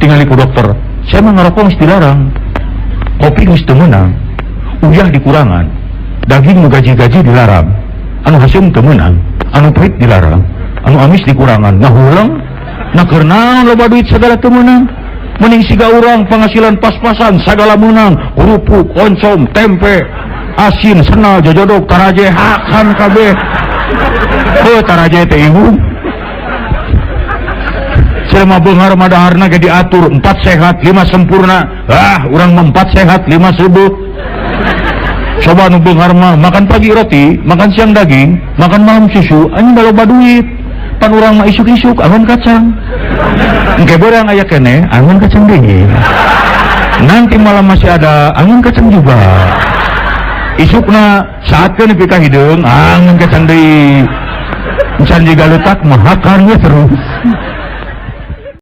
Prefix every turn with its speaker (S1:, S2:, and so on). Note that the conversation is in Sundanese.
S1: Ditingali ku dokter, saya mah ngarokok geus dilarang, kopi geus teu meunang, uyah dikurangan, daging nu gaji-gaji dilarang, anu haseum teu meunang, anu pahit dilarang, anu amis dikurangan, ngahuleng. Nah, keur naon loba duit segala teu meunang? Mending siga urang penghasilan pas-pasan segala meunang, kerupuk, oncom, tempe asin, senal, jojodok, taraje, hakan kabeh. Oh, taraje teh ibu. Selama beunghar mah daharna ge diatur 4 sehat, 5 sempurna. Ah, urang mah 4 sehat, 5 subuh. Coba nu beunghar mah makan pagi roti, makan siang daging, makan malam susu, anjing loba duit. Pan urang mah isuk-isuk angon kacang. Engke beurang aya keneh angon kacang deui. Nanti malam masih ada angon kacang juga. Isukna saatkeun nepi ka hideung angon kacang deui. Encan jiga leutak mah hakan we terus.